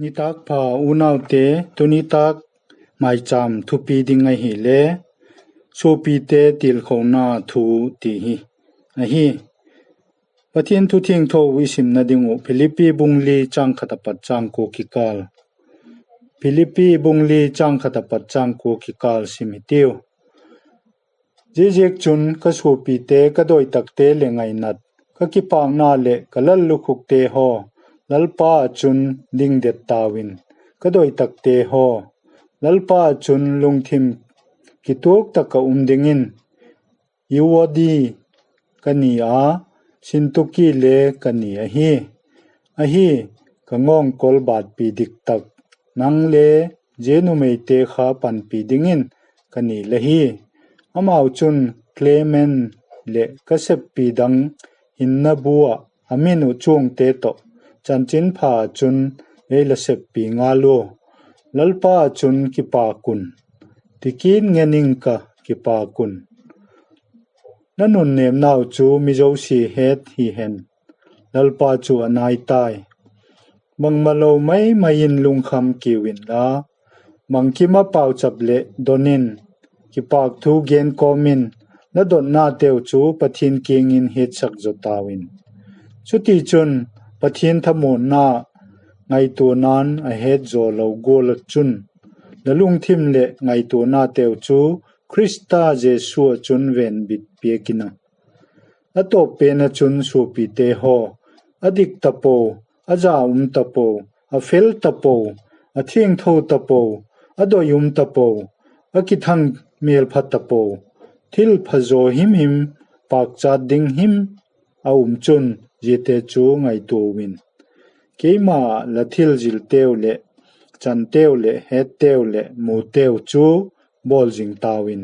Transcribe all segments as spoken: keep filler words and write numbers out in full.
Nitâk pha unaute, tu nitâk maichâm thupi ding ahile, suapite tilkhona thu ti hi ahi. Pathian thu thiangtho i simna ding uh Philippi bung li châng khat apat châng kua kikâl, Philippi bung li châng khat apat châng kua kikâl sim hitiu. Ziaziakchun, ka suapite, ka doi takte leh ngainat, ka kipâkna leh ka lallukhukte haw, Lalpa ah chun dingdet tau in. Ka doi takte haw, Lalpa ah chun lungthim kituak tak ah um dingin Euodi ka ni a, Suntuki le ka ni ahi. Ahi, ka ngawngkol bâtpi dik tak, nang le zia numeite kha panpi dingin ka ni la hi. Amau chun Klement leh ka seppi dang hinna bu ah a min uh chuangte tawh chanchinpha ah chun ei la seppi ngal ua. Lalpa ah chun kipâk un, ti kit ngen ing ka, kipâk un. La nunnêmnau chu mi zosia het hi hen, Lalpa chu a nai tai. Bangmalo mai mai in lungkham kiu inla, bangkim ah pauchap leh don in, kipâk thu gen kawm in, la dotnateu chu Pathian kiang in hiatsak zaw tau in. Chutichun, Pathian thamuanna ngaituana'n a het zaw lo gual ah chun, la lungthim leh ngaituanateu chu Khrista Jesu ah chun venbit piak in a. A tawp pen ah chun suapite haw, a dik tapo, a za um tapo, a fel tapo, a thiangtho tapo, a doi um tapo, a kithang mêlpha tapo, thil pha zaw him him, pâkchat ding him a um chun ziate chu ngaitua un. Keima la thil zilteu leh chanteu leh hetteu leh muteu chu bawl zing tau in.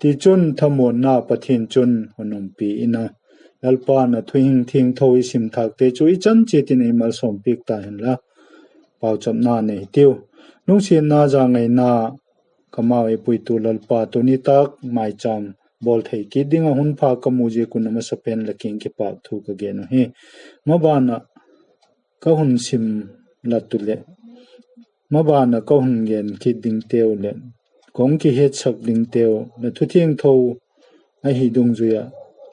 Tichun, thamuanna Pathian chun hun umpi in a. Lalpa'n a thu hing thiangtho i sim thâkte chu i chan chiat in ei malsawmpiak ta hen la. Pauchapna nei hitiu. Lungsiatna, zangaina, kamau ei puitu Lalpa, tu nitâk maichâm bawl thei kit ding ah hun pha ka mu ziak un a masapen la kiang kipâk thu ka gen uhi. Maban ah ka hun sim lat uleh, maban ah ka hun gen kit dingteu leh ka hung kihiatsak dingteu, la thu thiangtho ahi dungzui ah,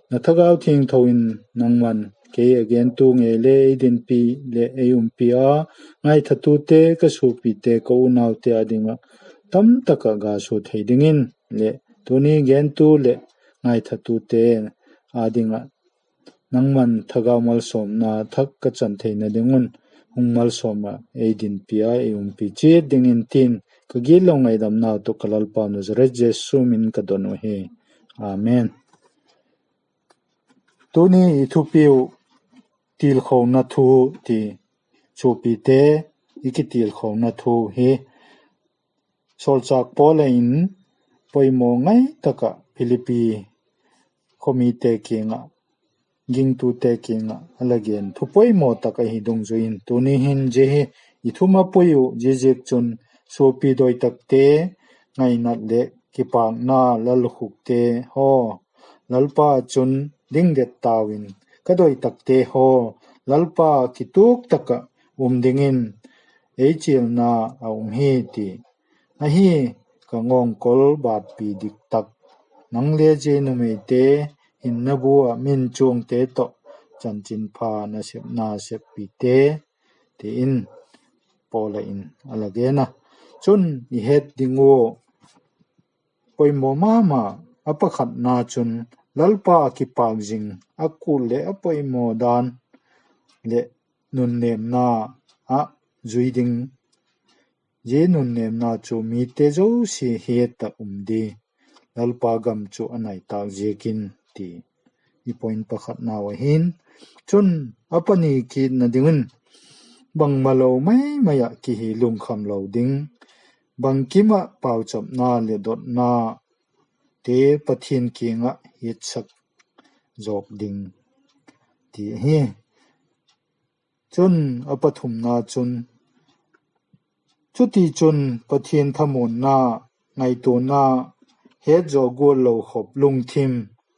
la Thagau Thiangtho in nangma'n kei a gentu ngei le ei dinpi leh ei umpi a, ngaithatute, ka suapite, ka unaute â ding ah tamtak ah ga sua thei dingin leh tuni gentu leh ngaithatute â ding ah nangma'n thagau malsawmna thak ka chan theina ding un hung malsawm ah ei dinpi a, ei umpi chiat dingin tin, ka gitlo ngaidamnau tawh ka Lalpau Nazaret Jesu min in ka don uhi. Amen. Tuni i thupiu, tilkhona thu ti, suapite, i kitilkhona thu hi sawlchâk Paul in poimaw ngai tak ah Philippi khawmite kiang ah, gingtute kiang ah a la gen thu poimaw tak ahi dungzui in, tuni hin zia hi i thu mapui uh, ziaziakchun, suapi doi takte, ngainat leh kipâkna, lallukhukte haw, Lalpa ah chun dingdet tau in. Ka doi takte haw, Lalpa kituak tak ah um dingin ei chialna a um hi, ti ahi. Ka ngawngkol bâtpi dik tak, nang le zia numeite hinna bu ah min chuangte tawh chanchinpha nasepna seppite, ti in Paul in a la gen a. Chun i het ding ua poimaw ma ma, a pakhatna chun Lalpa ah kipâk zing, a kul leh a poimaw dan leh nunnêmna ah zui ding. Zia nunnêmna chu mite zosia het ah um di, Lalpa gam chu a nai tâk ziakin, ti i point pakhatnau ahi'n. Chun a pani kitna dingin, bangmalo mai mai ah kihi lungkham lo ding, bangkim ah pauchapna leh dotnate Pathian kiang ah hiatsak zawk ding, ti ahi. Chun a pathumna chun, chutichun, Pathian thamuanna, ngaituana, het zaw gual lo khop lungthim,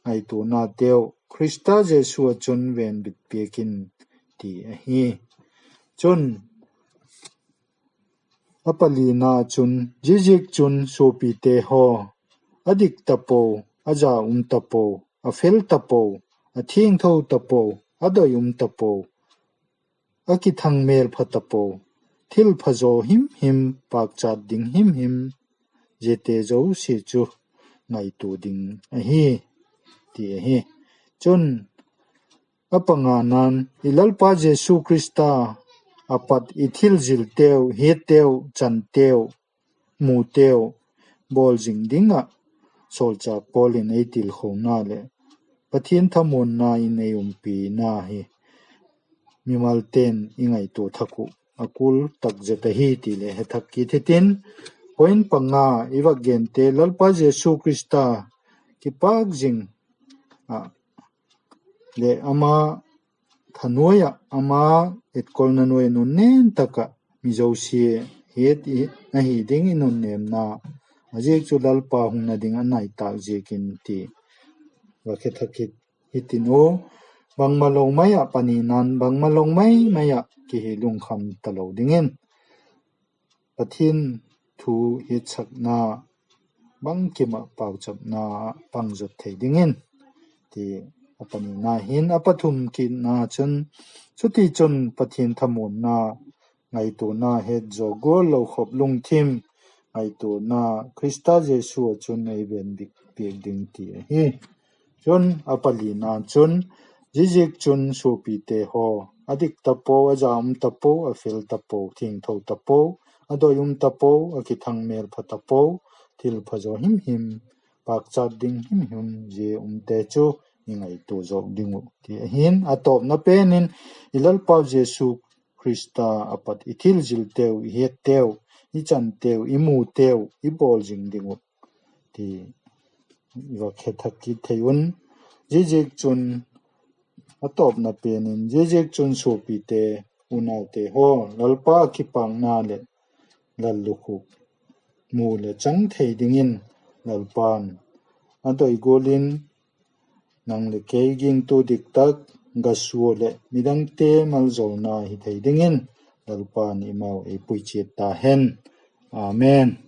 ngaituanateu Khrista Jesu ah chun venbit piak in, ti ahi. Chun A palina chun, ziaziakchun suapite haw, a dik tapo, a za um tapo, a fel tapo, a thiangtho tapo, a doi um tapo, a kithang mêlpha tapo, thilpha zaw himhim, pâkchat ding himhim, ziate zosia chu ngaitua ding ahi, ti ahi. Chun, a pangana'n, i Lalpa Jesu Khrista a pat i thil zilteu, hiatteu, chanteu, muteu, bawl zing ding ah sawlchâk Paul in ei tilkhona leh Pathian thamuanna in ei umpina hi mimalte'n i ngaitua thak uh a kul tak zet ahi ti leh he thak kit hitin, point panga i vak gente, Lalpa Jesu Khrista kipâk zing ah leh ama thanuai ah, ama etkolna nuai ah nunnem tak ah mi zosia hiat ahi ding i nunnêmna, a ziak chu Lalpa hungna ding a nai tâk ziakin ti vak he thak kit hitin u, bangmalo mai ah, panina'n bangmalo mai mai ah kihi lungkham talo dingin Pathian thu hetsakna bangkim ah pauchapna pang zot thei dingin ti a panina hin, a pathum kitna chun, chutichun Pathian thamuanna ngaituana het zaw gual lo khop lungthim ngaituana Khrista Jesu ah chun ei venbit piak ding ti ahi. Chun a palina chun, ziaziakchun suapite haw, a dik tapo, a za um tapo, a fel tapo, thiangtho tapo, a doi um tapo, a kithang mêlpha tapo, thilpha zaw himhim, pâkchat ding himhim zia umte chu i ngaitua zawk ding uh ti ahi'n, a tawpna pen in i Lalpau Jesu Khrista a pat i thil zilteu, i hiatteu, i chanteu, i muteu i bawl zing ding uh ti i vak he thak kit thei un. Ziaziakchun a tawpna pen in, ziaziakchun suapite, unaute haw, Lalpa kipâkna leh lallukhuk mu leh chang thei dingin Lalpa'n a doi gual in nang leh kei gingtu diktak, gasua leh midangte maljawlna hi thei dingin Lalpa'n eimau ei pui chiat ta hen. Amen.